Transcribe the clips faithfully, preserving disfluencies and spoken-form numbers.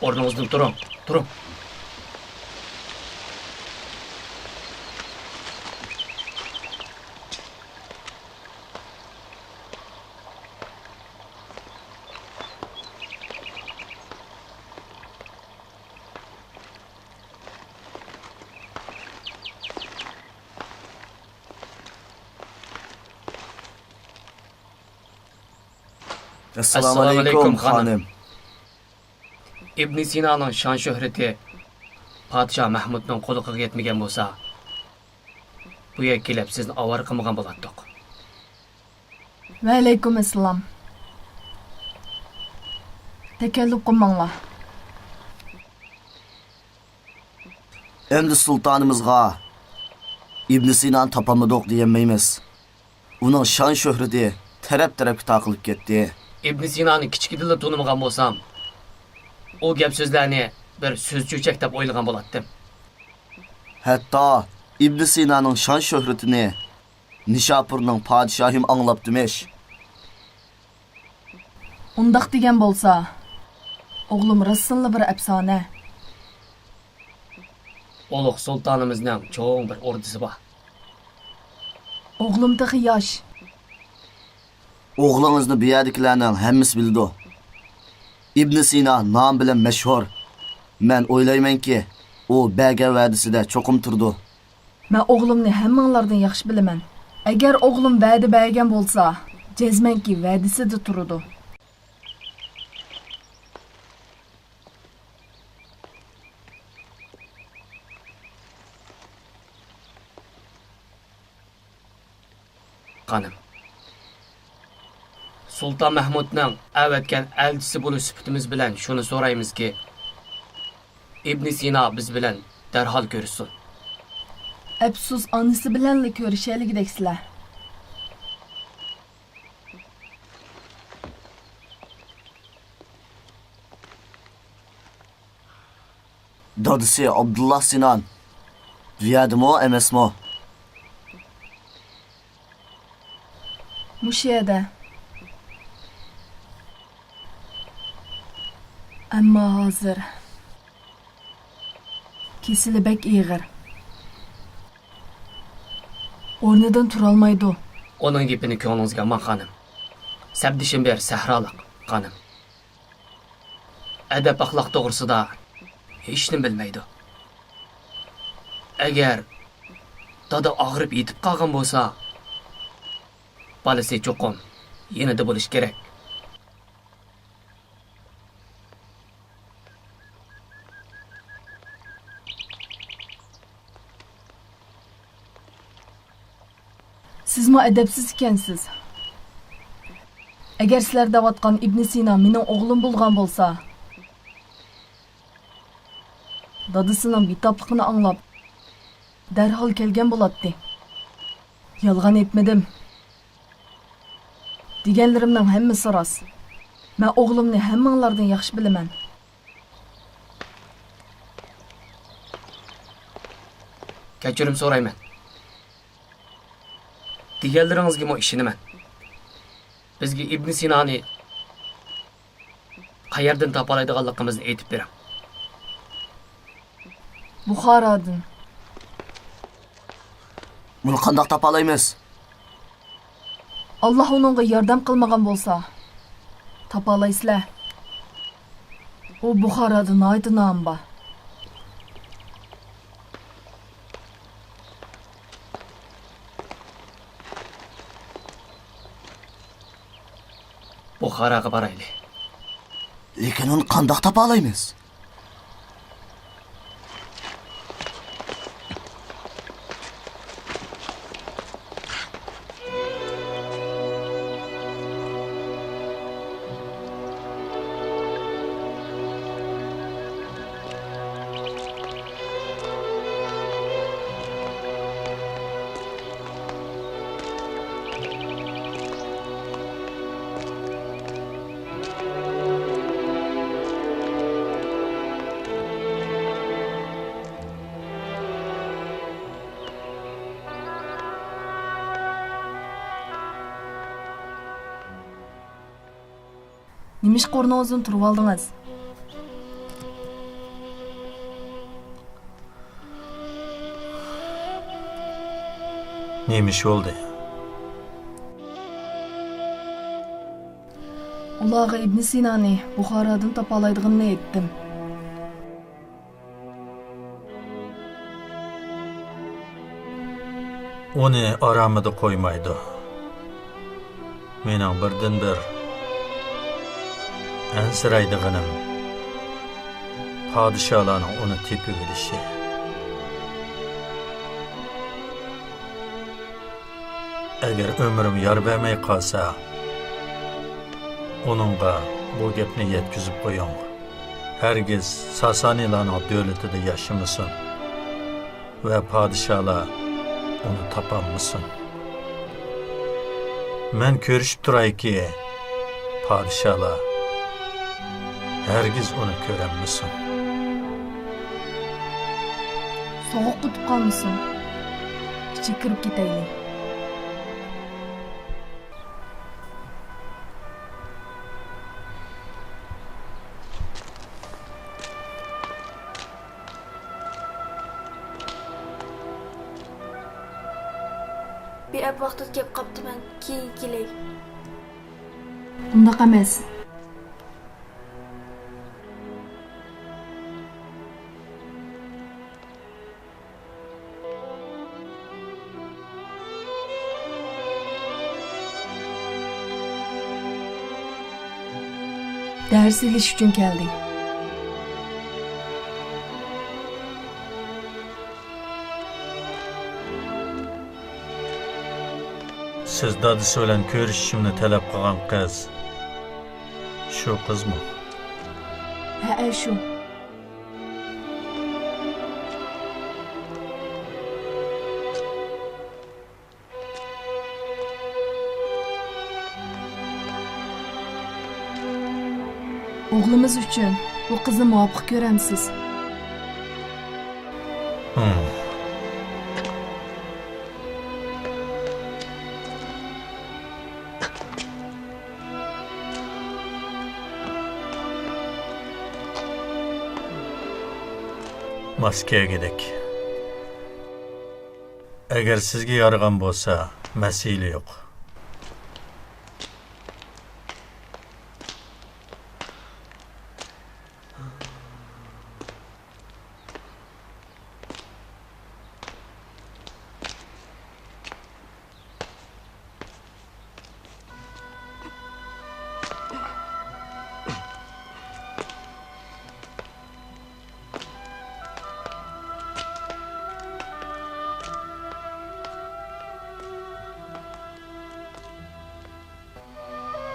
ئورنىڭىزدىن تۇرۇڭ، تۇرۇڭ. ئەسسالامۇ ئەلەيكۇم، خانىم. ئىبنى سىنانىڭ شان-شۆھرىتى پادىشاھ مەھمۇدنىڭ قۇلىقىغا يەتمىگەن بولسا، بۇ يەرگە كېلىپ سىزنى ئاۋارە قىلمىغان بولاتتۇق. ۋەئەلەيكۇم ئەسسالام. تەكەللۇپ قىلماڭلار. ئەمدى سۇلتانىمىزغا ئىبنى سىنانى تاپالمىدۇق دېيەلمەيمىز. ئۇنىڭ شان-شۆھرىتى تەرەپ-تەرەپكە تارقىلىپ كەتتى. ئىبنى سىنانى كىچىكىدىنلا تونۇمىغان بولسام، ئۇ گەپ-سۆزلەرنى بىر سۆز-چۆچەك دەپ ئويلىغان بولاتتىم. ھەتتا ئىبنى سىنانىڭ شان-شۆھرىتىنى نىشاپۇرنىڭ پادىشاھىمۇ ئاڭلاپتىمىش. ئۇنداق دېگەن بولسا، ئوغلۇم راستتىنلا بىر ئەپسانە. ئۇلۇغ سۇلتانىمىزنىڭ چوڭ بىر ئوردىسى بار. ئوغلۇم تېخى ياش. ئوغلىڭىزنى بۇ يەردىكىلەرنىڭ ھەممىسى بىلىدۇ. ئىبنى سىنا نامى بىلەن مەشھۇر. مەن ئويلايمەنكى، ئۇ بەرگەن ۋەدىسىدە چوقۇم تۇرىدۇ. مەن ئوغلۇمنى ھەممىڭلاردىن ياخشى بىلىمەن. ئەگەر ئوغلۇم ۋەدە بەرگەن بولسا، جەزمەنكى ۋەدىسىدە تۇرىدۇ. خانىم. سۇلتان مەھمۇدنىڭ ئەۋەتكەن ئەلچىسى بولۇش سۈپىتىمىز بىلەن شۇنى سورايمىزكى، ئىبنى سىنا بىز بىلەن دەرھال كۆرۈشسۇن. ئەپسۇس، ئانىسى بىلەنلا كۆرۈشەلىگۈدەكسىلەر. دادىسى ئابدۇللا سىنان بۇ يەردىمۇ ئەمەسمۇ؟ مۇشۇ يەردە. ئەمما ھازىر كېسىلى بەك ئېغىر. ئورنىدىن تۇرالمايدۇ. ئۇنىڭ گېپىنى كۆڭلىڭىزگە ئالماڭ، خانىم. سەپدىشىم بىر سەھرالىق، خانىم. ئەدەپ-ئەخلاق توغرىسىدا ھېچنېمە بىلمەيدۇ. ئەگەر دادا ئاغرىپ يېتىپ قالغان بولسا، بالىسى چوقۇم يېنىدا بولۇشى كېرەك. سىزمۇ ئەدەپسىز ئىكەنسىز. ئەگەر سىلەر دەۋاتقان ئىبنى سىنا مېنىڭ ئوغلۇم بولغان بولسا، دادىسىنىڭ بىتاپلىقىنى ئاڭلاپ، دەرھال كەلگەن بولاتتى. يالغان ئېيتمىدىم. دېگەنلىرىمنىڭ ھەممىسى راست. مەن ئوغلۇمنى ھەممىڭلاردىن ياخشى بىلىمەن. كەچۈرۈم سورايمەن. دېگەنلىرىڭىزگىمۇ ئىشىنىمەن. بىزگە ئىبنى سىنانى قەيەردىن تاپالايدىغانلىقىمىزنى ئېيتىپ بېرىڭ. بۇخارادىن. بۇنى قانداق تاپالايمىز؟ ئاللا ئۇنىڭغا ياردەم قىلمىغان بولسا، تاپالايسىلەر. ئۇ بۇخارادا ناھايىتى نامى بار. بۇخاراغا بارايلى. لېكىن ئۇنى قانداق تاپالايمىز؟ نېمىشقا ئورنىڭىزدىن تۇرۇۋالدىڭىز؟ نېمە ئىش بولدى؟ ئۇلارغا ئىبن سىنانى بۇخارادىن تاپالايدىغىنىنى ئېيتتىم. ئۇنى ئارامىدا قويمايدۇ. مېنىڭ بىردىنبىر ئەنسىرەيدىغىنىم پادىشاھلارنىڭ ئۇنى تېپىۋېلىشى. ئەگەر ئۆمرۈم يار بەرمەي قالسا، ئۇنىڭغا بۇ گەپنى يەتكۈزۈپ قويۇڭ. ھەرگىز ساسانىيلارنىڭ دۆلىتىدە ياشىمىسۇن ۋە پادىشاھلار ئۇنى تاپالمىسۇن. مەن كۆرۈشۈپ تۇرايكى، پادىشاھلار ھەرگىز ئۇنى كۆرەلمىسۇن. سوغۇق قۇتۇپ قالمىسۇن. ئىچىگە كىرىپ كېتەيلى. بىر ئەپ ۋاقتىدا كەپ قاپتىمەن، كېيىن كېلەي. ئۇنداق ئەمەس. دەرس ئېلىش ئۈچۈن كەلدى. سىز دادىسى بىلەن كۆرۈشۈشۈمنى تەلەپ قىلغان قىز شۇ قىزمۇ؟ ھەئە، شۇ. ئوغلىمىز ئۈچۈن بۇ قىزنى مۇۋاپىق كۆرەمسىز؟ ھىم. ماس كەلگۈدەك. ئەگەر سىزگە يارىغان بولسا، مەسىلە يوق.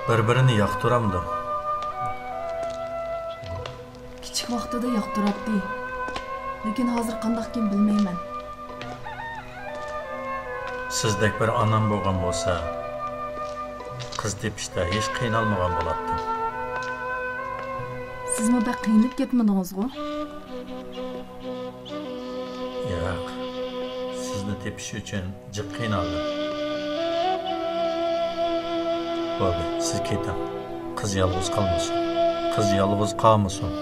بىر-بىرىنى ياقتۇرامدۇ؟ كىچىك ۋاقتىدا ياقتۇراتتى. لېكىن ھازىر قانداقكىن بىلمەيمەن. سىزدەك بىر ئانام بولغان بولسا، قىز تېپىشتا ھېچ قىينالمىغان بولاتتىم. سىزمۇ بەك قىينىلىپ كەتمىدىڭىزغۇ؟ ياق، سىزنى تېپىش ئۈچۈن جىق قىينالدىم. بولدى، سىز كېتىڭ. قىز يالغۇز قالمىسۇن. قىز يالغۇز قالمىسۇن.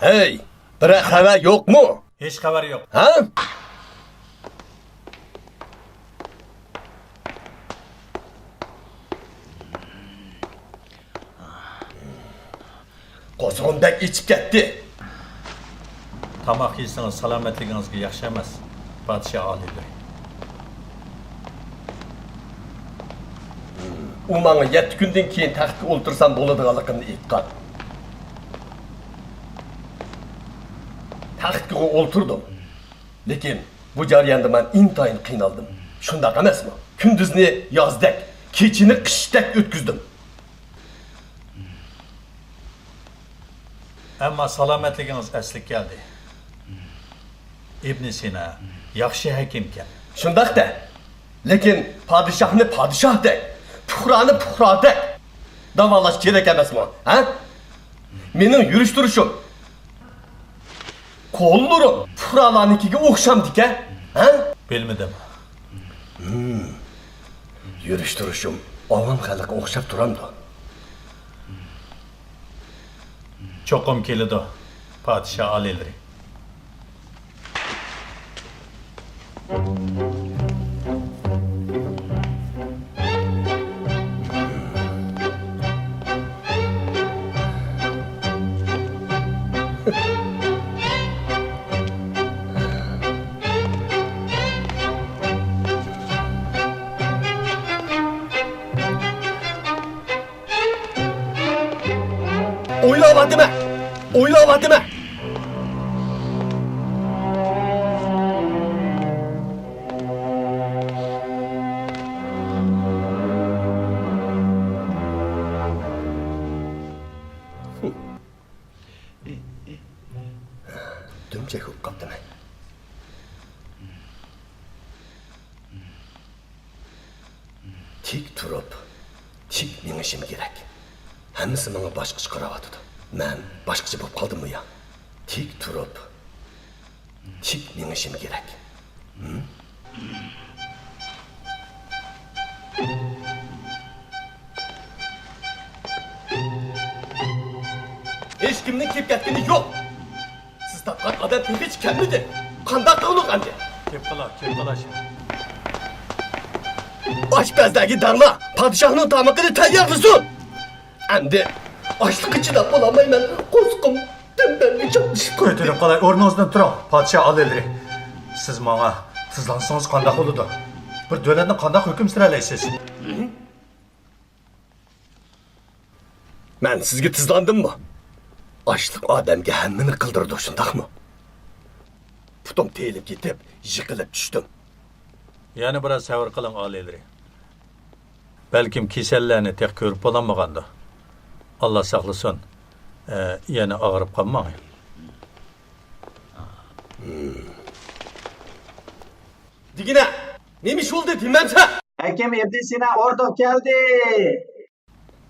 ھەي، بىرەر خەۋەر يوقمۇ؟ ھېچ خەۋەر يوق. ھە؟ قورسىقىم بەك ئېچىپ كەتتى. تاماق يېسىڭىز سالامەتلىكىڭىزگە ياخشى ئەمەس، پادىشاھ ئالىيلىرى. ئۇ ماڭا يەتتە كۈندىن كېيىن تەختكە ئولتۇرسام بولىدىغانلىقىمنى ئېيتقان. تەختكىغۇ ئولتۇردۇم. لېكىن بۇ جەرياندا مەن ئىنتايىن قىينالدىم. شۇنداق ئەمەسمۇ؟ كۈندۈزنى يازدەك، كېچىنى قىشتەك ئۆتكۈزدۈم. ئەمما سالامەتلىكىڭىز ئەسلىگە كەلدى. ئىبنى سىنا ياخشى ھەكىمكەن. شۇنداق-دە. لېكىن پادىشاھنى پادىشاھدەك، پۇقرانى پۇقرادەك داۋالاش كېرەك ئەمەسمۇ؟ ھە؟ مېنىڭ يۈرۈش-تۇرۇشۇم، قوللىرىم پۇقرالارنىڭكىگە ئوخشامدىكەن، ھە؟ بىلمىدىم. ھىم. يۈرۈش-تۇرۇشۇم ئاۋام خەلققە ئوخشاپ تۇرامدۇ؟ چوقۇم كېلىدۇ، پادىشاھ ئالىيلىرى. ئويلاۋاتىمەن! ئويلاۋاتىمەن! دۈمچەك بولۇپ قاپتىمەن. تىك تۇرۇپ، تىك مېڭىشىم كېرەك. ھەممىسى ماڭا باشقىچە قاراۋاتىدۇ. مەن باشقىچە بولۇپ قالدىممۇ يا؟ تىك تۇرۇپ، تىك مېڭىشىم كېرەك. ھىم؟ ھېچكىمنىڭ كېلىپ كەتكىنى يوق. سىز تاپقان ئادەم تېخىچە كەلمىدى. قانداق قىلدۇق ئەمدى؟ كېلىپ قالا، كېلىپ قالا. ئاشپەزلەرگە دەڭلار، پادىشاھنىڭ تامىقىنى تەييارلىسۇن. ئەمدى ئاچلىققا چىداپ بولالمايمەن، قورسىقىم دۈمبەمگە چاپلىشىپ قالدى. كۆتۈرۈپ قالاي، ئورنىڭىزدىن تۇرۇڭ، پادىشاھ ئالىيلىرى. سىز ماڭا تىزلانسىڭىز قانداق بولىدۇ؟ بىر دۆلەتنى قانداق ھۆكۈم سۈرەلەيسىز؟ مەن سىزگە تىزلاندىممۇ؟ ئاچلىق ئادەمگە ھەممىنى قىلدۇرىدۇ، شۇنداقمۇ؟ پۇتۇم تېيىلىپ كېتىپ، يىقىلىپ چۈشتۈم. يەنە بىراز سەۋر قىلىڭ، ئالىيلىرى. بەلكىم كېسەللەرنى تېخى كۆرۈپ بولالمىغاندۇ. ئاللا ساقلىسۇن، ئە، يەنە ئاغرىپ قالماڭ. دېگىنە، نېمە ئىش بولدى دېمەمسەن؟ ھەكىم ئىبن سىنا ئوردۇغا كەلدى.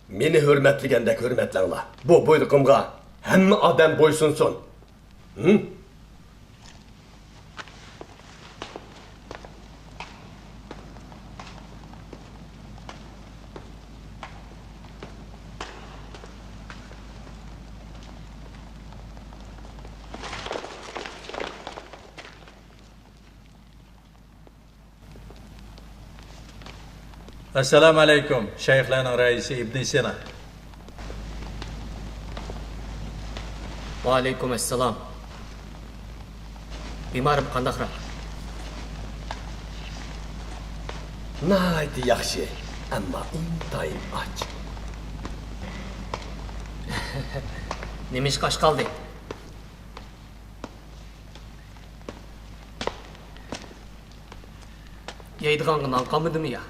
مېنى ھۆرمەتلىگەندەك ھۆرمەتلەڭلار. بۇ بۇيرۇقۇمغا ھەممە ئادەم بويسۇنسۇن. ھىم؟ ئەسسالامۇ ئەلەيكۇم، شەيخلەرنىڭ رەئىسى ئىبنى سىنا. ۋەئەلەيكۇم ئەسسالام. بىمارىم قانداقراق؟ ناھايىتى ياخشى، ئەمما ئىنتايىن ئاچ. نېمىشقا ئاچ قالدى؟ يەيدىغانغا نان قالمىدىمۇ يا؟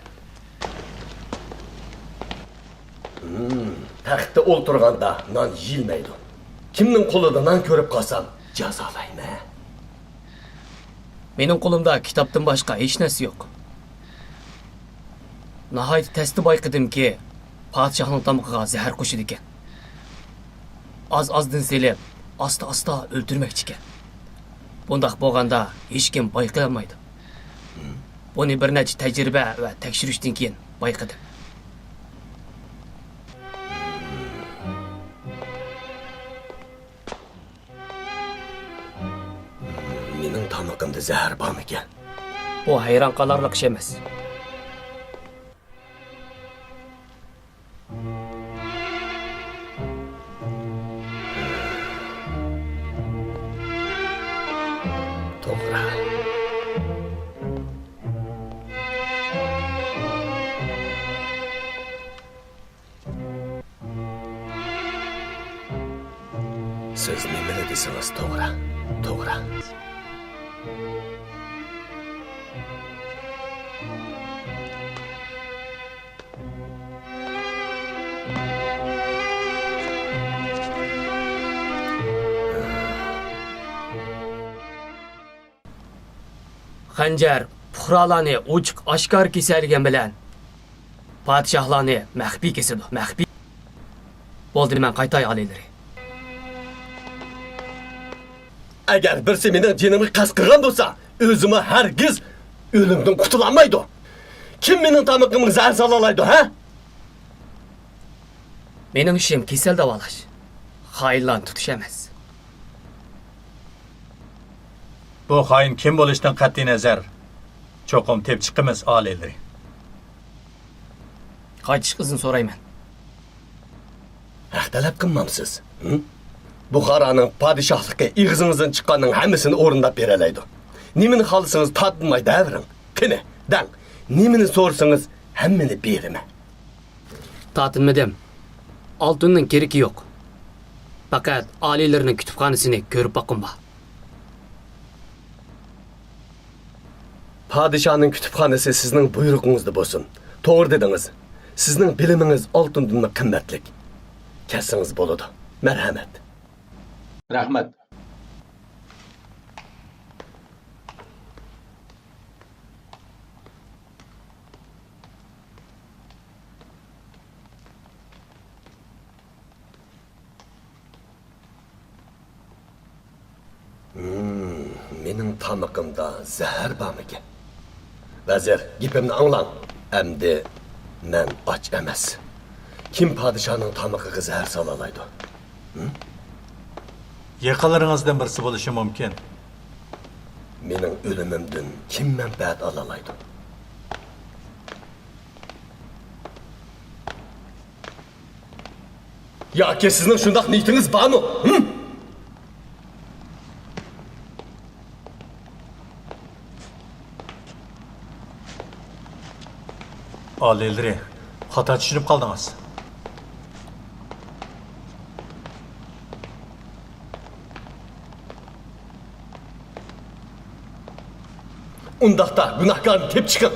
ھىم، تەختتە ئولتۇرغاندا نان يېيىلمەيدۇ. كىمنىڭ قولىدا نان كۆرۈپ قالسام، جازالايمەن. مېنىڭ قولۇمدا كىتابتىن باشقا ھېچ نەرسە يوق. ناھايىتى تەستە بايقىدىمكى، پادىشاھنىڭ تامىقىغا زەھەر قوشىدىكەن. ئاز-ئازدىن سېلىپ، ئاستا-ئاستا ئۆلتۈرمەكچىكەن. بۇنداق بولغاندا ھېچكىم بايقىيالمايدۇ. بۇنى بىر نەچچە تەجرىبە ۋە تەكشۈرۈشتىن كېيىن بايقىدىم. مېنىڭ تامىقىمدا زەھەر بارمىكەن؟ بۇ ھەيران قالارلىق ئىش ئەمەس. توغرا. سىز نېمىلا دېسىڭىز توغرا، توغرا. خەنجەر پۇقرالارنى ئوچۇق ئاشكارا كېسەلىگەن بىلەن، پادىشاھلارنى مەخپىي كېسىدۇ، مەخپىي. بولدى، مەن قايتاي، ئالىيلىرى. ئەگەر بىرسى مېنىڭ جېنىمغا قەست قىلغان بولسا، ئۆزىمۇ ھەرگىز ئۆلۈمدىن قۇتۇلالمايدۇ. كىم مېنىڭ تامىقىمغا زەھەر سالالايدۇ، ھە؟ مېنىڭ ئىشىم كېسەل داۋالاش، خائىنلارنى تۇتۇش ئەمەس. بۇ خائىن كىم بولۇشتىن قەتئىينەزەر، چوقۇم تېپىپ چىقىمىز، ئالىيلىرى. قايتىشقا ئىزىن سورايمەن. ھەق تەلەپ قىلمامسىز؟ ھىم؟ بۇخارانىڭ پادىشاھلىقى ئېغىزىڭىزدىن چىققاننىڭ ھەممىسىنى ئورۇنداپ بېرەلەيدۇ. نېمىنى خالىسىڭىز تارتىنماي دەۋېرىڭ. قېنى، دەڭ، نېمىنى سورىسىڭىز، ھەممىنى بېرىمەن. تارتىنمىدىم. ئالتۇننىڭ كېرىكى يوق. پەقەت ئالىيلىرىنىڭ كۇتۇپخانىسىنى كۆرۈپ باققۇم بار. پادىشاھنىڭ كۇتۇپخانىسى سىزنىڭ بۇيرۇقىڭىزدا بولسۇن. توغرا دېدىڭىز. سىزنىڭ بىلىمىڭىز ئالتۇندىنمۇ قىممەتلىك. كەتسىڭىز بولىدۇ. مەرھەمەت. رەھمەت. ھىم، مېنىڭ تامىقىمدا زەھەر بارمىكىن؟ ۋەزىر، گېپىمنى ئاڭلاڭ. ئەمدى مەن ئاچ ئەمەس. كىم پادىشاھنىڭ تامىقىغا زەھەر سالالايدۇ؟ ھىم؟ يېقىنلىرىڭىزدىن بىرسى بولۇشى مۇمكىن. مېنىڭ ئۆلۈمۈمدىن كىم مەنپەئەت ئالالايدۇ؟ ياكى سىزنىڭ شۇنداق نىيىتىڭىز بارمۇ؟ ھىم؟ ئالىيلىرى، خاتا چۈشىنىپ قالدىڭىز. ئۇنداقتا گۇناھكارنى تېپىپ چىقىڭ.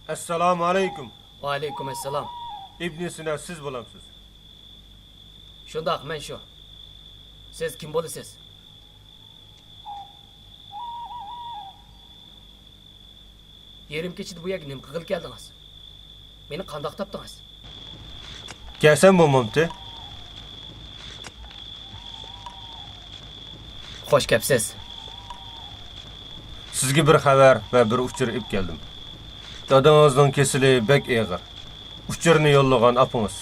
ئەسسالامۇ ئەلەيكۇم. ۋەئەلەيكۇم ئەسسالام. ئىبنى سىنا سىز بولامسىز؟ شۇنداق، مەن شۇ. سىز كىم بولىسىز؟ يېرىم كېچىدە بۇ يەرگە نېمە قىلغىلى كەلدىڭىز؟ مېنى قانداق تاپتىڭىز؟ گەسەن بۇ مۇمتى؟ خوش كەپسىز. سىزگە بىر خەۋەر ۋە بىر ئۇچۇر ئېلىپ كەلدىم. دادىڭىزنىڭ كېسىلى بەك ئېغىر. ئۇچۇرنى يوللىغان ئاپىڭىز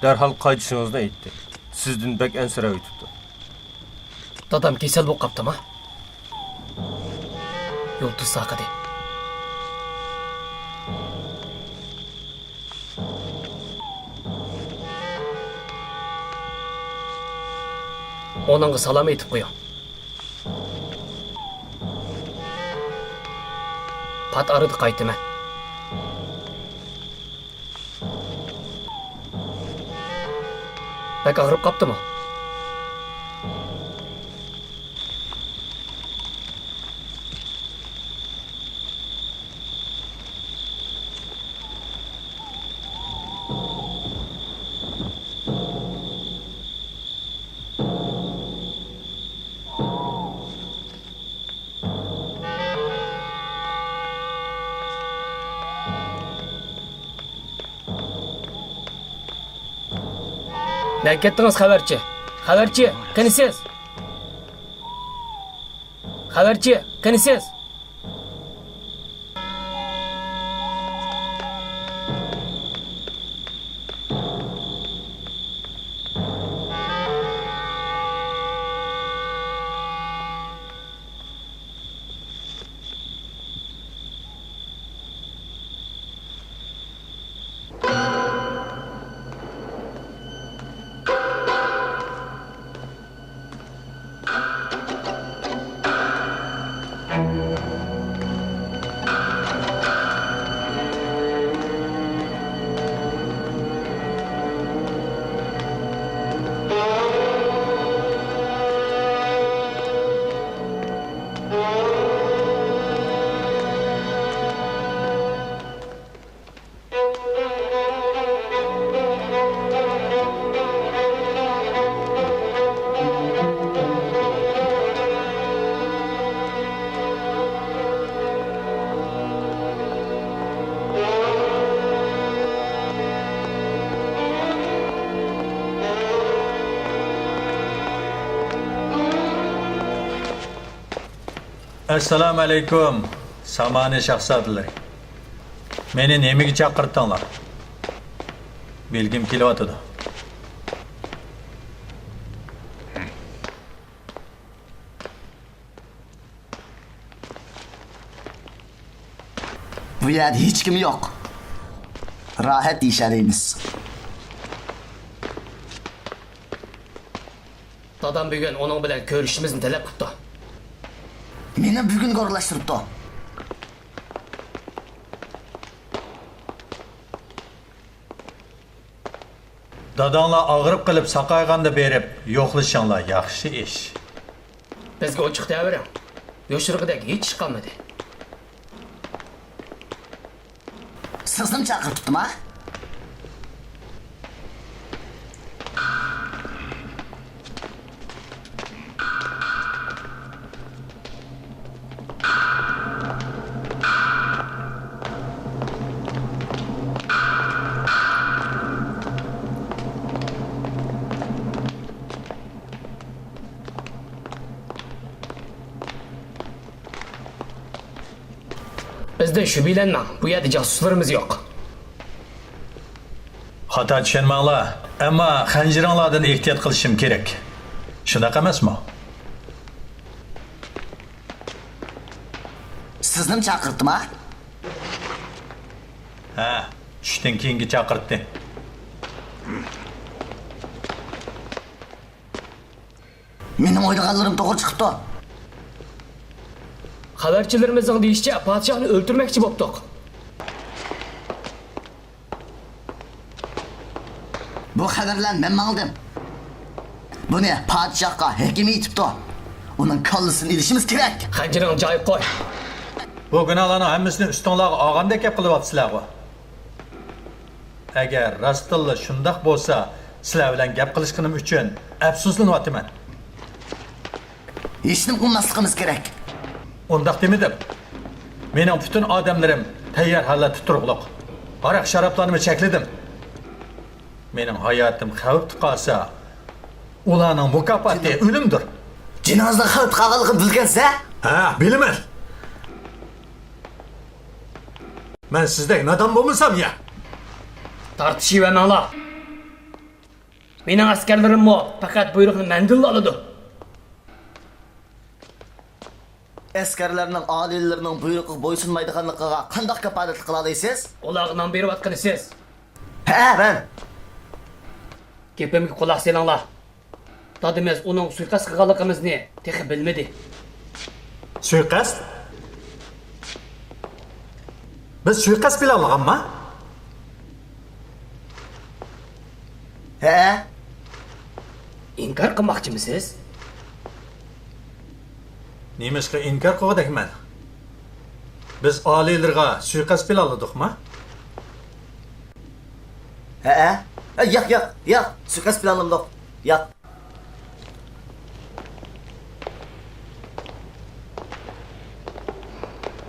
دەرھال قايتىشىڭىزنى ئېيتتى. سىزدىن بەك ئەنسىرەۋېتىپتۇ. دادام كېسەل بولۇپ قاپتىما؟ يۇلتۇز ساقىدى. ئۇنىڭغا سالام ئېيتىپ قويۇڭ. پات ئارىدا قايتىمەن. بەك ئاغرىپ قاپتىمۇ؟ نەگە كەتتىڭىز خەۋەرچى؟ خەۋەرچى، قېنى سىز؟ خەۋەرچى، قېنى سىز؟ ئەسسالامۇ ئەلەيكۇم، سامانى شاھزادىلىرى. مېنى نېمىگە چاقىرتتىڭلار؟ بىلگۈم كېلىۋاتىدۇ. بۇ يەردە ھېچكىم يوق. راھەت يېشەلەيمىز. دادام بۈگۈن ئۇنىڭ بىلەن كۆرۈشۈشىمىزنى تەلەپ قىپتۇ. مېنى بۈگۈنگە ئورۇنلاشتۇرۇپتۇ. داداڭلار ئاغرىپ قېلىپ ساقايغاندا بېرىپ يوقلىشىڭلار ياخشى ئىش. بىزگە ئوچۇق دەۋېرىڭ. يوشۇرغۇدەك ھېچ ئىش قالمىدى. سىزنىمۇ چاقىرتىپتىما؟ بىزدىن شۈبھىلەنمەڭ، بۇ يەردە جاسۇسلىرىمىز يوق. خاتا چۈشەنمەڭلار، ئەمما خەنجىرىڭلاردىن ئېھتىيات قىلىشىم كېرەك. شۇنداق ئەمەسمۇ؟ سىزنىمۇ چاقىرتتىما؟ ھە، چۈشتىن كېيىنكى چاقىرتتى. مېنىڭ ئويلىغانلىرىم توغرا چىقىپتۇ. خەۋەرچىلىرىمىزنىڭ دېيىشىچە، پادىشاھنى ئۆلتۈرمەكچى بوپتۇق. بۇ خەۋەرلەرنى مەنمۇ ئاڭلىدىم. بۇنى پادىشاھقا ھېكىم ئېيتىپتۇ. ئۇنىڭ كاللىسىنى ئېلىشىمىز كېرەك. خەنجىرىڭنى جايىغا قوي. بۇ گۇناھلارنىڭ ھەممىسىنى ئۈستۈڭلارغا ئالغاندەك گەپ قىلىۋاتىسىلەرغۇ. ئەگەر راستتىنلا شۇنداق بولسا، سىلەر بىلەن گەپ قىلىشقىنىم ئۈچۈن ئەپسۇسلىنىۋاتىمەن. ھېچنېمە قىلماسلىقىمىز كېرەك. ئۇنداق دېمىدىم. مېنىڭ پۈتۈن ئادەملىرىم تەييار ھالەتتە تۇرۇقلۇق. ھاراق-شارابلارنىمۇ چەكلىدىم. مېنىڭ ھاياتىم خەۋپتە قالسا، ئۇلارنىڭ مۇكاپاتى ئۆلۈمدۇر. جېنىڭىزنىڭ خەۋپتە قالغانلىقىنى بىلگەنسىز-ھە؟ ھە، بىلىمەن. مەن سىزدەك نادان بولمىسام يا. تارتىشىۋەرمەڭلار. مېنىڭ ئەسكەرلىرىممۇ پەقەت بۇيرۇقنى مەندىنلا ئالىدۇ. ئەسكەرلەرنىڭ ئالىيلىرىنىڭ بۇيرۇقىغا بويسۇنمايدىغانلىقىغا قانداق كاپالەتلىك قىلالايسىز؟ ئۇلارغا نان بېرىۋاتقىنى سىز. ھە، مەن. گېپىمگە قۇلاق سېلىڭلار. دادىمىز ئۇنىڭ سۇيىقەست قىلغانلىقىمىزنى تېخى بىلمىدى. سۇيىقەست؟ بىز سۇيىقەست پىلانلىغانما؟ ھە؟ ئىنكار قىلماقچىمۇسىز؟ نېمىشقا ئىنكار قىلغۇدەكمەن؟ بىز ئالىيلىرىغا سۇيىقەست پىلانلىدۇقما؟ ھەئە؟ ياق، ياق، ياق، سۇيىقەست پىلانلىمىدۇق. ياق.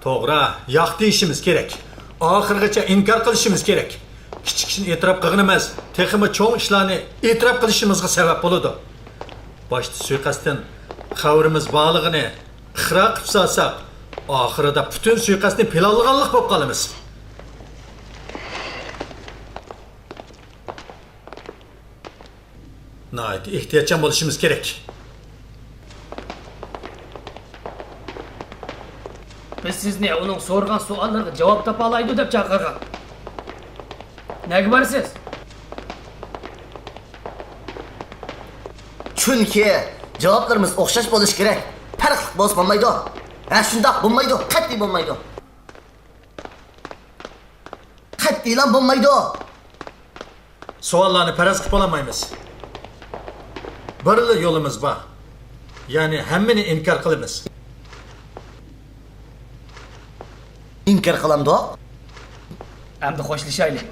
توغرا، ياق دېيىشىمىز كېرەك. ئاخىرغىچە ئىنكار قىلىشىمىز كېرەك. كىچىك ئىشنى ئېتىراپ قىلغىنى ئەمەس، تېخىمۇ چوڭ ئىشلارنى ئېتىراپ قىلىشىمىزغا سەۋەب بولىدۇ. باشتا سۇيىقەستتىن خەۋىرىمىز بارلىقىنى ئىقرار قىلىپ سالساق، ئاخىرىدا پۈتۈن سۇيىقەستنى پىلانلىغانلىق بولۇپ قالىمىز. ناھايىتى ئېھتىياتچان بولۇشىمىز كېرەك. بىز سىزنى ئۇنىڭ سورىغان سوئاللىرىغا جاۋاب تاپالايدۇ دەپ چاقىرغان. نەگە بارىسىز؟ چۈنكى جاۋابلىرىمىز ئوخشاش بولۇشى كېرەك. پەرقلىق بولسا بولمايدۇ. ھە، شۇنداق بولمايدۇ. قەتئىي بولمايدۇ. قەتئىيلا بولمايدۇ. سوئاللارنى پەرەز قىلىپ بولالمايمىز. بىرلا يولىمىز بار. يەنى ھەممىنى ئىنكار قىلىمىز. ئىنكار قىلامدۇق؟ ئەمدى خوشلىشايلى.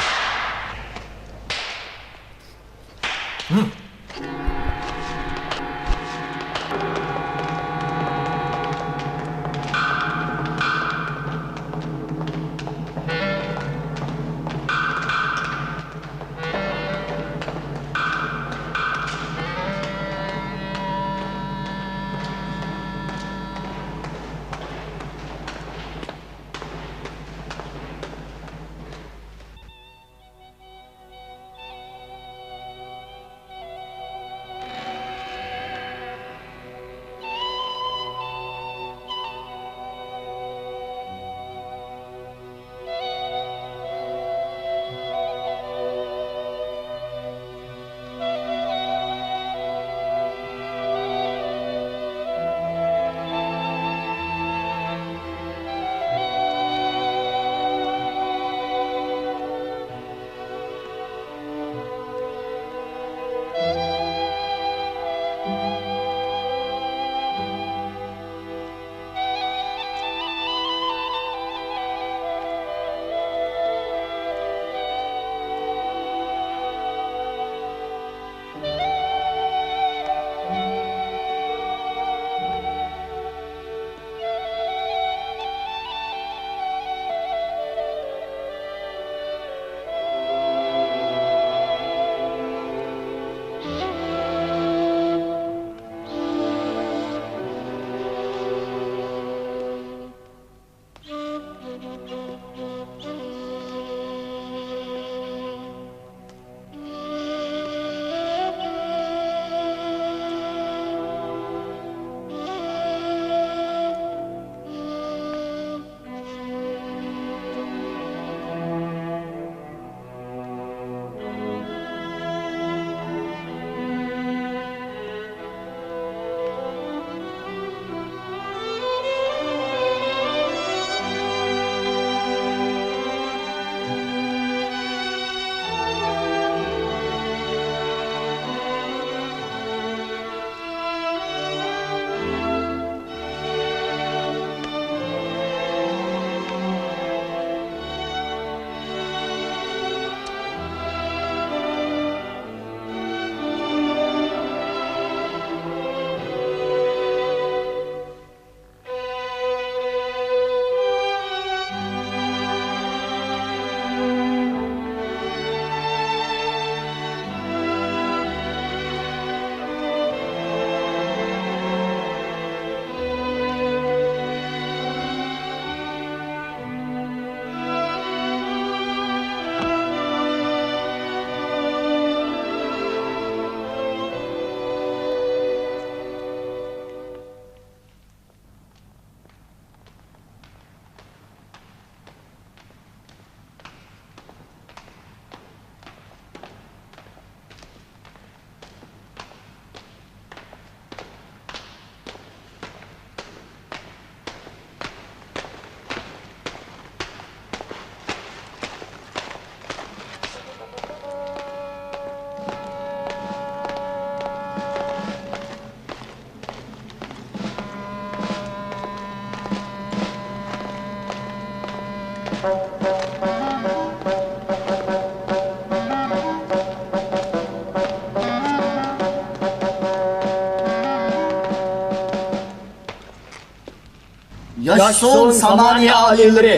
ياشىسۇن سامانىيە ئالىيلىرى!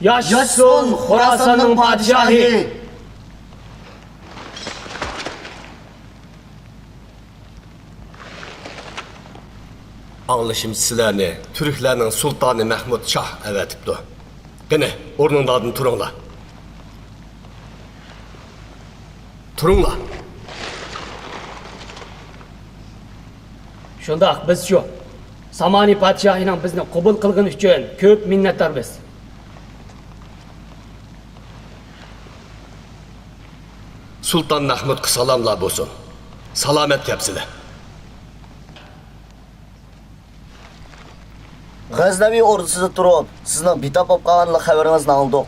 ياشىسۇن خوراساننىڭ پادىشاھى! ئاڭلىشىمچە، سىلەرنى تۈركلەرنىڭ سۇلتانى مەھمۇد شاھ ئەۋەتىپتۇ. قېنى، ئورنۇڭلاردىن تۇرۇڭلار. تۇرۇڭلار. شۇنداق، بىزچۇ؟ سامانى پادىشاھىنىڭ بىزنى قوبۇل قىلغىنى ئۈچۈن كۆپ مىننەتدارمىز. سۇلتان مەھمۇدقا سالاملار بولسۇن. سالامەت كەپسىلە. غەزنەۋى ئوردىسىدا تۇرۇپ، سىزنىڭ بىتاپ بولۇپ قالغانلىق خەۋىرىڭىزنى ئاڭلىدۇق.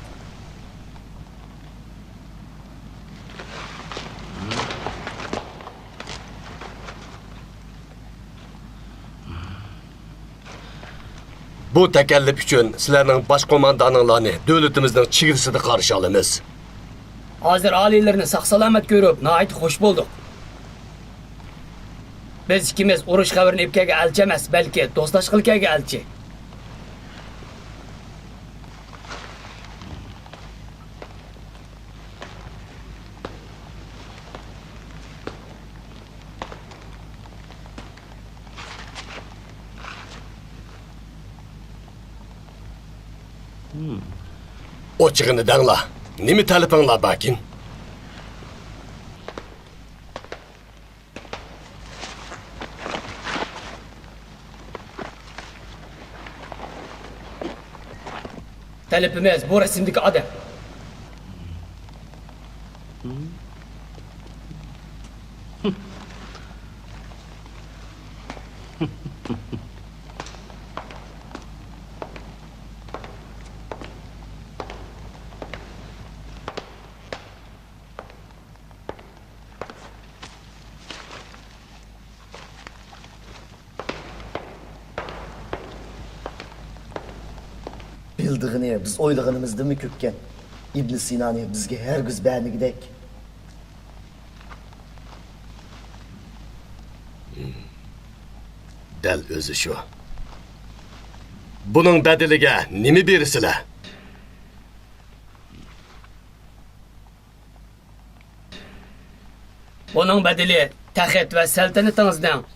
بۇ تەكەللۇپ ئۈچۈن سىلەرنىڭ باش قوماندانىڭلارنى دۆلىتىمىزنىڭ چېگرىسىدە قارشى ئالىمىز. ھازىر ئالىيلىرىنى ساق-سالامەت كۆرۈپ، ناھايىتى خۇش بولدۇق. بىز ئىككىمىز ئۇرۇش خەۋىرىنى ئېلىپ كەلگەن ئەلچى ئەمەس، بەلكى دوستلاشقىلى كەلگەن ئەلچى. ئوچۇقىنى دەڭلار. نېمە تەلىپىڭلار باركىن؟ تەلىپىمىز بۇ رەسىمدىكى ئادەم. بىلىدىغىنى بىز ئويلىغىنىمىزدىنمۇ كۆپكەن. ئىبن سىنانى بىزگە ھەرگىز بەرمىگۈدەك. دەل ئۆزى شۇ. بۇنىڭ بەدىلىگە نېمە بېرىسىلەر؟ بۇنىڭ بەدىلى تەخت ۋە سەلتەنىتىڭىزنىڭ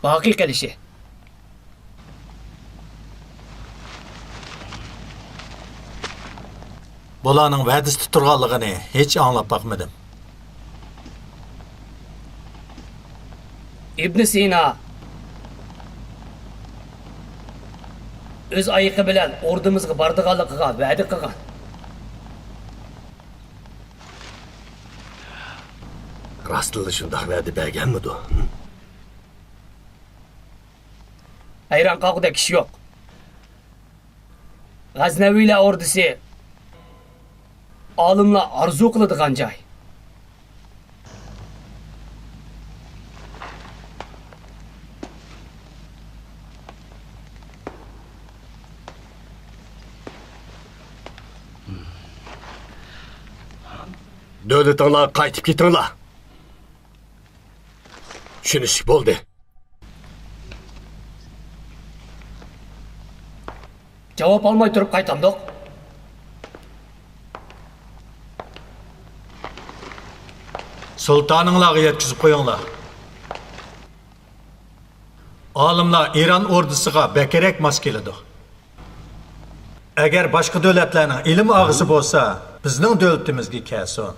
باقىي قېلىشى. بۇلارنىڭ ۋەدىسىدە تۇرغانلىقىنى ھېچ ئاڭلاپ باقمىدىم. ئىبن سىنا ئۆز ئايىقى بىلەن ئوردىمىزغا بارىدىغانلىقىغا ۋەدە قىلغان. راستتىنلا شۇنداق ۋەدە بەرگەنمىدۇ؟ ھەيران قالغۇدەك ئىش يوق. غەزنەۋىيلەر ئوردىسى ئالىملار ئارزۇ قىلىدىغان جاي. دۆلىتىڭلارغا قايتىپ كېتىڭلار. چۈشىنىشلىك بولدى. جاۋاب ئالماي تۇرۇپ قايتامدۇق؟ سۇلتانىڭلارغا يەتكۈزۈپ قويۇڭلار. ئالىملار ئىران ئوردىسىغا بەكرەك ماس كېلىدۇ. ئەگەر باشقا دۆلەتلەرنىڭ ئىلىم ئاغىسى بولسا، بىزنىڭ دۆلىتىمىزگە كەلسۇن.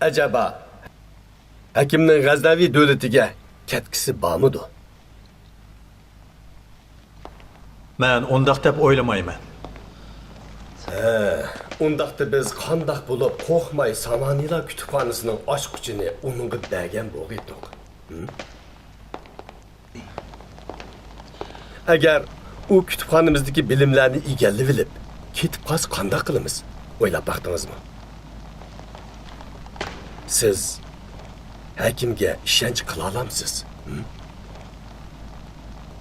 ئەجەبا، ھەكىمنىڭ غەزنەۋى دۆلىتىگە كەتكۈسى بارمىدۇ؟ مەن ئۇنداق دەپ ئويلىمايمەن. ھە، ئۇنداقتا بىز قانداق بولۇپ قورقماي سامانىيلار كۇتۇپخانىسىنىڭ ئاچقۇچىنى ئۇنىڭغا بەرگەن بولغىيتتۇق؟ ھىم؟ ئەگەر ئۇ كۇتۇپخانىمىزدىكى بىلىملەرنى ئىگىلىۋېلىپ، كېتىپ قالسا قانداق قىلىمىز؟ ئويلاپ باقتىڭىزمۇ؟ سىز ھەكىمگە ئىشەنچ قىلالامسىز؟ ھىم؟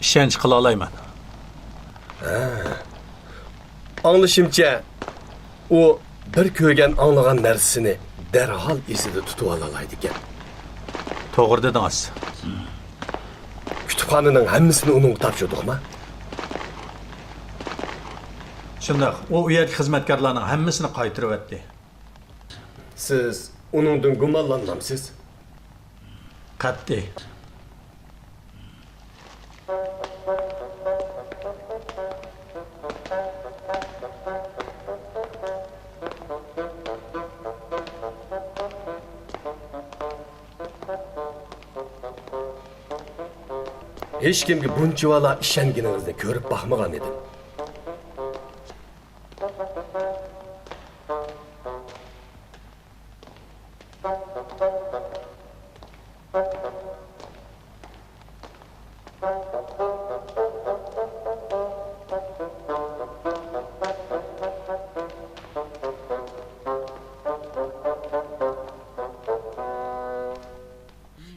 ئىشەنچ قىلالايمەن. ھە. ئاڭلىشىمچە، ئۇ بىر كۆرگەن، ئاڭلىغان نەرسىسىنى دەرھال ئېسىدە تۇتۇۋالالايدىكەن. توغرا دېدىڭىز. كۇتۇپخانىنىڭ ھەممىسىنى ئۇنىڭغا تاپشۇردۇقما؟ شۇنداق، ئۇ ئۇ يەردىكى خىزمەتكارلارنىڭ ھەممىسىنى قايتۇرۇۋەتتى. سىز ئۇنىڭدىن گۇمانلانمامسىز؟ قەتئىي. ھېچكىمگە بۇنچىۋالا ئىشەنگىنىڭىزنى كۆرۈپ باقمىغان ئىدىم.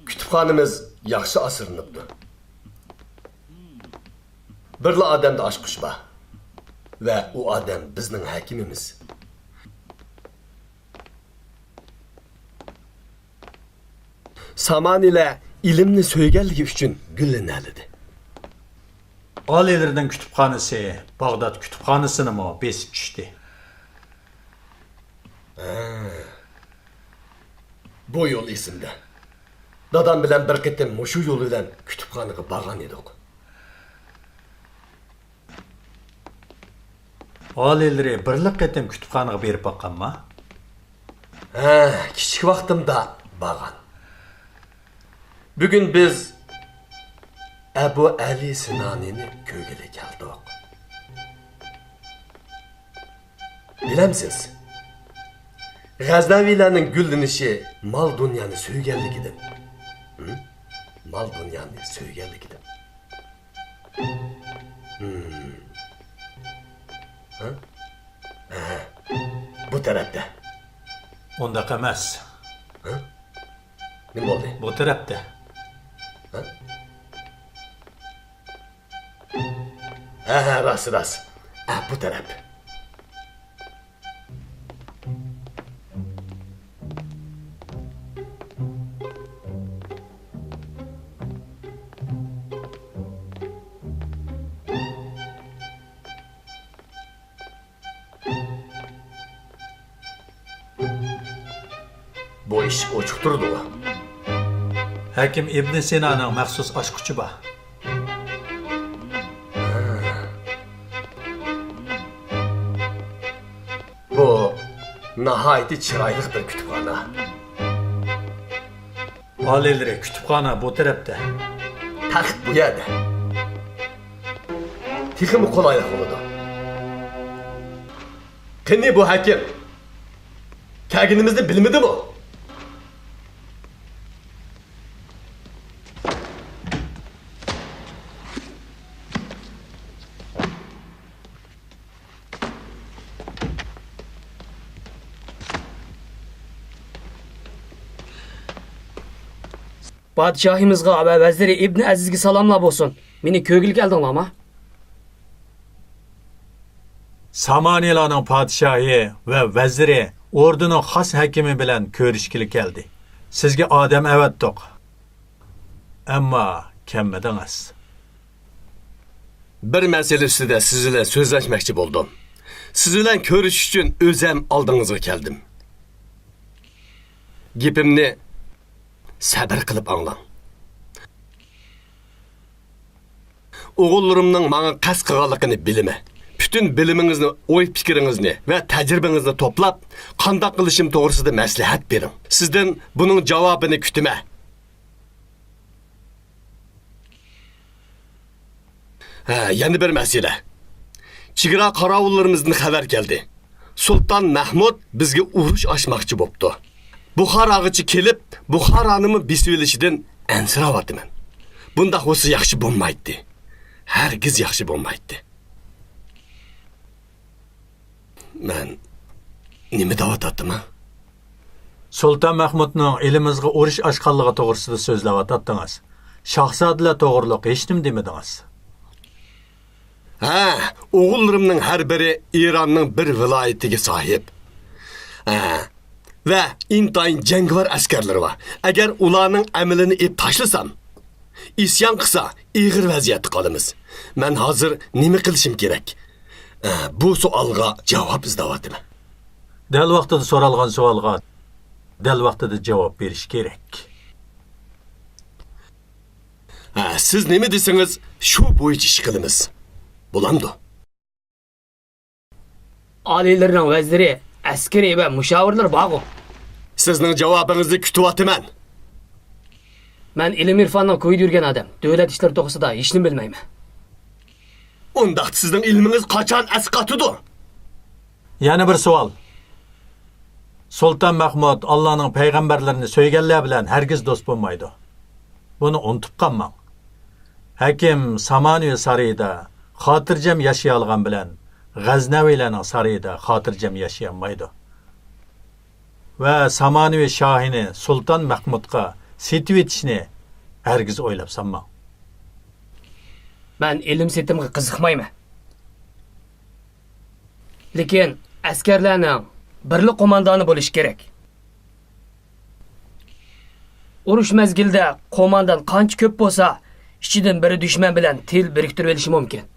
كۇتۇپخانىمىز ياخشى ئاسرىنىپتۇ. بىرلا ئادەمدە ئاچقۇچ بار. ۋە ئۇ ئادەم بىزنىڭ ھەكىمىمىز. سامانىيلار ئىلىمنى سۆيگەنلىكى ئۈچۈن گۈللىنەلىدى. ئالىيلىرىنىڭ كۇتۇپخانىسى باغداد كۇتۇپخانىسىنىمۇ بېسىپ چۈشتى. ھە. بۇ يول ئېسىمدە. دادام بىلەن بىر قېتىم مۇشۇ يول بىلەن كۇتۇپخانىغا بارغان ئىدۇق. ئالىيلىرى بىرلا قېتىم كۇتۇپخانىغا بېرىپ باققانما؟ ھە، كىچىك ۋاقتىمدا بارغان. بۈگۈن بىز ئەبۇ ئەلى سىنانىنى كۆرگىلى كەلدۇق. بىلەمسىز؟ غەزنەۋىلەرنىڭ گۈللىنىشى مال-دۇنيانى سۆيگەنلىكىدىن. ھە؟ مال-دۇنيانى سۆيگەنلىكىدىن. ھىم. ھە؟ ئەھە. بۇ تەرەپتە. ئۇنداق ئەمەس. ھە؟ نېمە بولدى؟ بۇ تەرەپتە. ھە؟ ھە، ھە، راست، راست. ئە، بۇ تەرەپ. بۇ ئىشىك ئوچۇق تۇرىدۇ. ھەكىم ئىبن سىنانىڭ مەخسۇس ئاچقۇچى بار. بۇ ناھايىتى چىرايلىق بىر كۇتۇپخانا. ئالىيلىرى، كۇتۇپخانا بۇ تەرەپتە. تەخت بۇ يەردە. تېخىمۇ قولايلىق بولىدۇ. قېنى بۇ ھەكىم؟ كەلگىنىمىزنى بىلمىدىمۇ؟ پادىشاھىمىزغا ۋە ۋەزىرى ئىبنى ئەزىزگە سالاملار بولسۇن. مېنى كۆرگىلى كەلدىڭلارما؟ سامانىيلارنىڭ پادىشاھى ۋە ۋەزىرى ئوردىنىڭ خاس ھەكىمى بىلەن كۆرۈشكىلى كەلدى. سىزگە ئادەم ئەۋەتتۇق. ئەمما كەلمىدىڭىز. بىر مەسىلە ئۈستىدە سىز بىلەن سۆزلەشمەكچى بولدۇم. سىز بىلەن كۆرۈشۈش ئۈچۈن ئۆزەم ئالدىڭىزغا كەلدىم. گېپىمنى سەبىر قىلىپ ئاڭلاڭ. ئوغۇللىرىمنىڭ ماڭا قەست قىلغانلىقىنى بىلىمەن. پۈتۈن بىلىمىڭىزنى، ئوي-پىكرىڭىزنى ۋە تەجرىبىڭىزنى توپلاپ، قانداق قىلىشىم توغرىسىدا مەسلىھەت بېرىڭ. سىزدىن بۇنىڭ جاۋابىنى كۈتىمەن. ھە، يەنە بىر مەسىلە. چېگرا قاراۋۇللىرىمىزدىن خەۋەر كەلدى. سۇلتان مەھمۇد بىزگە ئۇرۇش ئاچماقچى بوپتۇ. بۇخاراغىچە كېلىپ، بۇخارانىمۇ بېسىۋېلىشىدىن ئەنسىرەۋاتىمەن. بۇنداق بولسا ياخشى بولمايتتى. ھەرگىز ياخشى بولمايتتى. مەن نېمە دەۋاتاتتىم، ھە؟ سۇلتان مەھمۇدنىڭ ئېلىمىزغا ئۇرۇش ئاچقانلىقى توغرىسىدا سۆزلەۋاتاتتىڭىز. شاھزادىلەر توغرۇلۇق ھېچنېمە دېمىدىڭىز. ھە، ئوغۇللىرىمنىڭ ھەر بىرى ئىراننىڭ بىر ۋىلايىتىگە ساھىب. ھە. ۋە ئىنتايىن جەڭگىۋار ئەسكەرلىرى بار. ئەگەر ئۇلارنىڭ ئەمىلىنى ئېلىپ تاشلىسام، ئىسيان قىلسا، ئېغىر ۋەزىيەتتە قالىمىز. مەن ھازىر نېمە قىلىشىم كېرەك؟ ئە، بۇ سوئالغا جاۋاب ئىزدەۋاتىمەن. دەل ۋاقتىدا سورالغان سوئالغا دەل ۋاقتىدا جاۋاب بېرىش كېرەك. ھە، سىز نېمە دېسىڭىز، شۇ بويىچە ئىش قىلىمىز. بولامدۇ؟ ئالىيلىرىنىڭ ۋەزىرى، ئەسكىرى ۋە مۇشاۋىرلىرى بارغۇ. سىزنىڭ جاۋابىڭىزنى كۈتۈۋاتىمەن. مەن ئىلىم-ئىرفاننىڭ كويىدا يۈرگەن ئادەم، دۆلەت ئىشلىرى توغرىسىدا ھېچنېمە بىلمەيمەن. ئۇنداقتا سىزنىڭ ئىلمىڭىز قاچان ئەسقاتىدۇ؟ يەنە بىر سوئال. سۇلتان مەھمۇد ئاللانىڭ پەيغەمبەرلىرىنى سۆيگەنلەر بىلەن ھەرگىز دوست بولمايدۇ. بۇنى ئۇنتۇپ قالماڭ. ھەكىم سامانىۋى سارىيىدا خاتىرجەم ياشىيالىغان بىلەن غەزنەۋىلەرنىڭ سارىيىدا خاتىرجەم ياشىيالمايدۇ. ۋە سامانىۋى شاھىنى سۇلتان مەھمۇدقا سېتىۋېتىشنى ھەرگىز ئويلاپ سالماڭ. مەن ئىلىم سېتىمغا قىزىقمايمەن. لېكىن ئەسكەرلەرنىڭ بىرلا قوماندانى بولۇشى كېرەك. ئۇرۇش مەزگىلىدە قوماندان قانچە كۆپ بولسا، ئىچىدىن بىرى دۈشمەن بىلەن تىل بىرىكتۈرۈۋېلىشى مۇمكىن.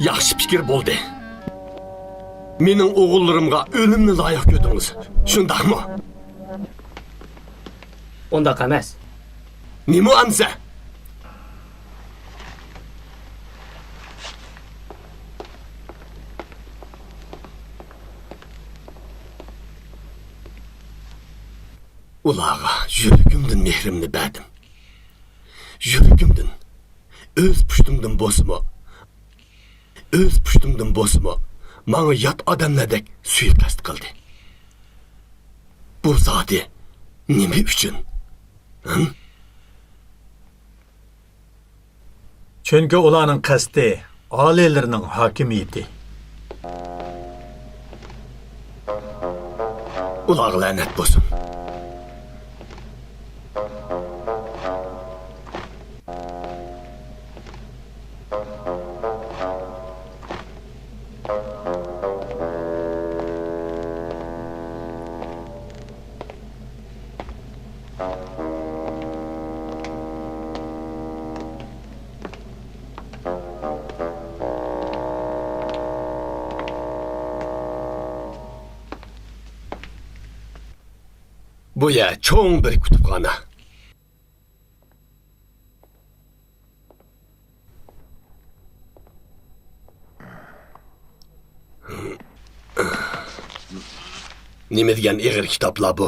ياخشى پىكىر بولدى. مېنىڭ ئوغۇللىرىمغا ئۆلۈمنى لايىق كۆردىڭىز، شۇنداقمۇ؟ ئۇنداق ئەمەس. نېمە ئەمسە؟ ئۇلارغا يۈرىكىمدىن مېھرىمنى بەردىم. يۈرىكىمدىن، ئۆز پۇشتۇمدىن بولسىمۇ، ئۆز پۇشتۇمدىن بولسىمۇ، ماڭا يات ئادەملەردەك سۇيىقەست قىلدى. بۇ زادى نېمە ئۈچۈن؟ ھىم؟ چۈنكى ئۇلارنىڭ قەستى ئالىيلىرىنىڭ ھاكىمىيىتى. ئۇلارغا لەنەت بولسۇن. بۇ يەر چوڭ بىر كۇتۇپخانا. نېمە دېگەن ئېغىر كىتابلار بۇ؟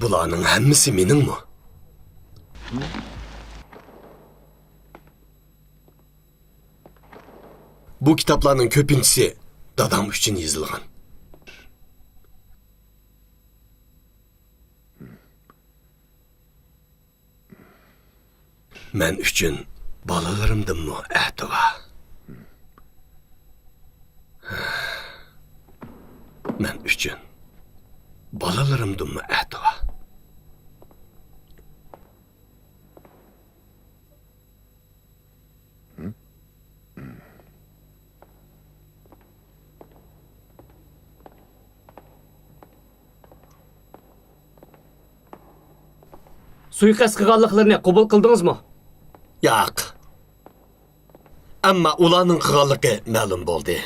بۇلارنىڭ ھەممىسى مېنىڭمۇ؟ بۇ كىتابلارنىڭ كۆپىنچىسى دادام ئۈچۈن يېزىلغان. مەن ئۈچۈن بالىلىرىمدىنمۇ ئەتىۋا. مەن ئۈچۈن بالىلىرىمدىنمۇ ئەتىۋا. سۇيىقەست قىلغانلىقلىرىنى قوبۇل قىلدىڭىزمۇ؟ ياق. ئەمما ئۇلارنىڭ قىلغانلىقى مەلۇم بولدى.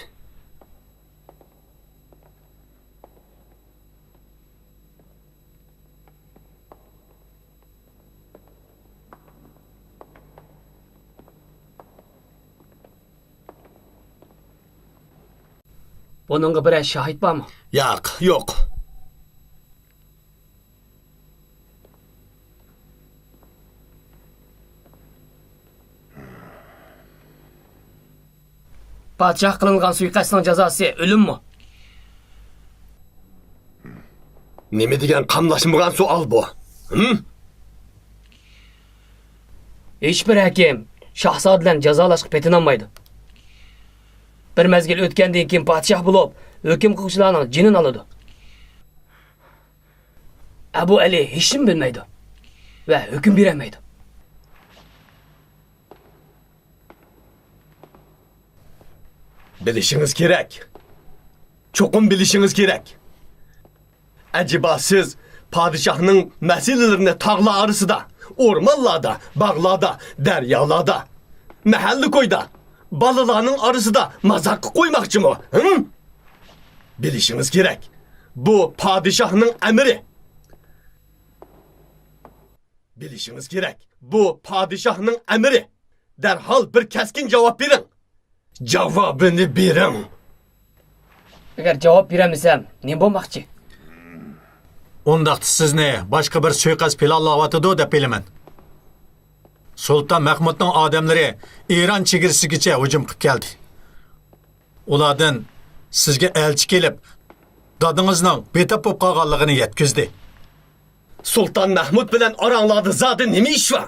بۇنىڭغا بىرەر شاھىت بارمۇ؟ ياق، يوق. پادىشاھقا قىلىنغان سۇيىقەستنىڭ جازاسى ئۆلۈممۇ؟ نېمە دېگەن قاملاشمىغان سوئال بۇ؟ ھىم؟ ھېچبىر ھەكىم شاھزادىلەرنى جازالاشقا پېتىنالمايدۇ. بىر مەزگىل ئۆتكەندىن كېيىن پادىشاھ بولۇپ، ھۆكۈم قىلغۇچىلارنىڭ جېنىنى ئالىدۇ. ئەبۇ ئەلى ھېچنېمە بىلمەيدۇ ۋە ھۆكۈم بېرەلمەيدۇ. بىلىشىڭىز كېرەك. چوقۇم بىلىشىڭىز كېرەك. ئەجەبا سىز پادىشاھنىڭ مەسىلىلىرىنى تاغلار ئارىسىدا، ئورمانلاردا، باغلاردا، دەريالاردا، مەھەللە كويدا، بالىلارنىڭ ئارىسىدا مازاققا قويماقچىمۇ؟ ھىم؟ بىلىشىڭىز كېرەك، بۇ پادىشاھنىڭ ئەمرى. بىلىشىڭىز كېرەك، بۇ پادىشاھنىڭ ئەمرى. دەرھال بىر كەسكىن جاۋاب بېرىڭ. جاۋابىنى بېرىڭ. ئەگەر جاۋاب بېرەلمىسەم، نېمە بولماقچى؟ ئۇنداقتا سىزنى باشقا بىر سۇيىقەست پىلانلاۋاتىدۇ دەپ بىلىمەن. سۇلتان مەھمۇدنىڭ ئادەملىرى ئىران چېگرىسىگىچە ھۇجۇم قىلىپ كەلدى. ئۇلاردىن سىزگە ئەلچى كېلىپ، دادىڭىزنىڭ بىتاپ بولۇپ قالغانلىقىنى يەتكۈزدى. سۇلتان مەھمۇد بىلەن ئاراڭلاردا زادى نېمە ئىش بار؟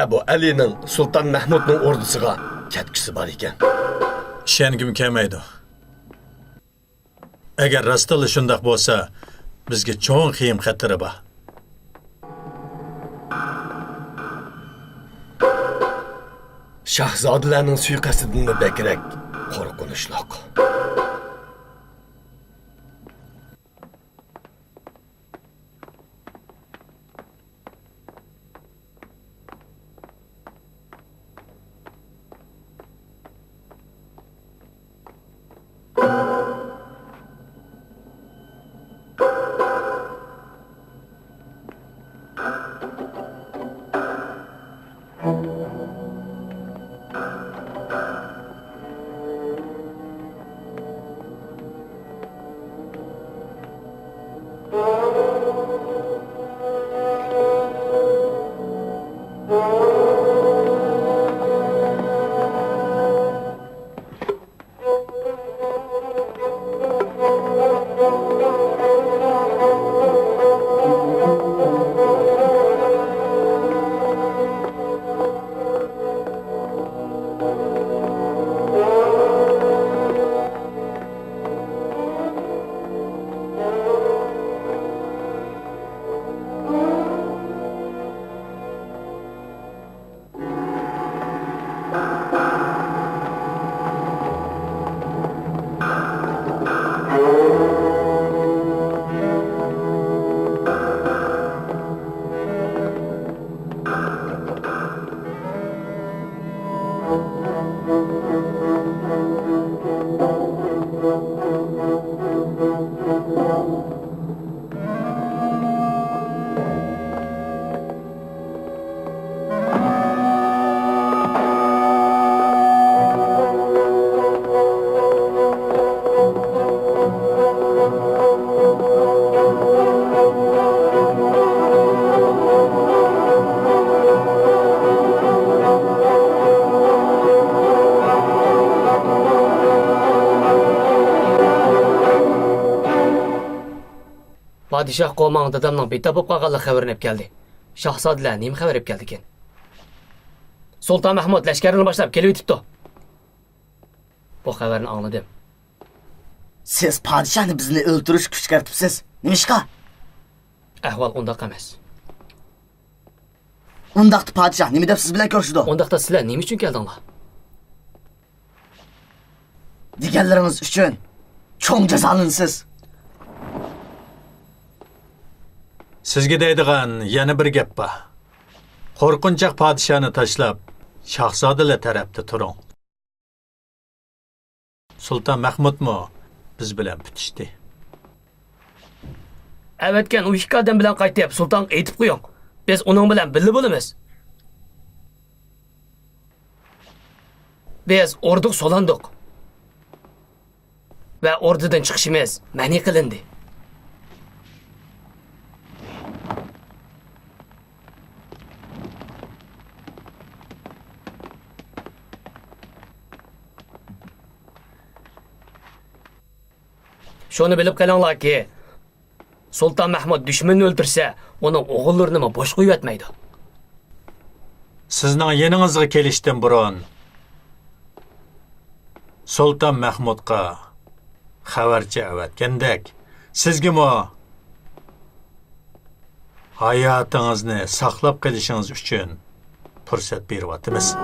ئەبۇ ئەلىنىڭ سۇلتان مەھمۇدنىڭ ئوردىسىغا كەتكۈسى بار ئىكەن. ئىشەنگۈم كەلمەيدۇ. ئەگەر راستتىنلا شۇنداق بولسا، بىزگە چوڭ خېيىم خەتىرى بار. شاھزادىلەرنىڭ سۇيىقەستىدىنمۇ بەكرەك قورقۇنچلۇق. پادىشاھ قوماڭ دادامنىڭ بىتاپ بولۇپ قالغانلىق خەۋىرىنى ئېلىپ كەلدى. شاھزادىلەر نېمە خەۋەر ئېلىپ كەلدىكىن؟ سۇلتان مەھمۇد لەشكەرنى باشلاپ كېلىۋېتىپتۇ. بۇ خەۋەرنى ئاڭلىدىم. سىز پادىشاھنى بىزنى ئۆلتۈرۈشكە كۈشكۈرتۈپسىز. نېمىشقا؟ ئەھۋال ئۇنداق ئەمەس. ئۇنداقتا پادىشاھ نېمە دەپ سىز بىلەن كۆرۈشىدۇ؟ ئۇنداقتا سىلەر نېمە ئۈچۈن كەلدىڭلار؟ دېگەنلىرىڭىز ئۈچۈن چوڭ جازالىنىسىز. سىزگە دەيدىغان يەنە بىر گەپ بار. قورقۇنچاق پادىشاھنى تاشلاپ، شاھزادىلەر تەرەپتە تۇرۇڭ. سۇلتان مەھمۇدمۇ بىز بىلەن پۈتۈشتى. ئەۋەتكەن ئۇ ئىككى ئادەم بىلەن قايتىپ، سۇلتانغا ئېيتىپ قويۇڭ. بىز ئۇنىڭ بىلەن بىللە بولىمىز. بىز ئوردىغا سولاندۇق. ۋە ئوردىدىن چىقىشىمىز مەنئى قىلىندى. شۇنى بىلىپ قېلىڭلاركى، سۇلتان مەھمۇد دۈشمىنىنى ئۆلتۈرسە، ئۇنىڭ ئوغۇللىرىنىمۇ بوش قويۇۋەتمەيدۇ. سىزنىڭ يېنىڭىزغا كېلىشتىن بۇرۇن، سۇلتان مەھمۇدقا خەۋەرچى ئەۋەتكەندەك، سىزگىمۇ ھاياتىڭىزنى ساقلاپ قېلىشىڭىز ئۈچۈن پۇرسەت بېرىۋاتىمىز.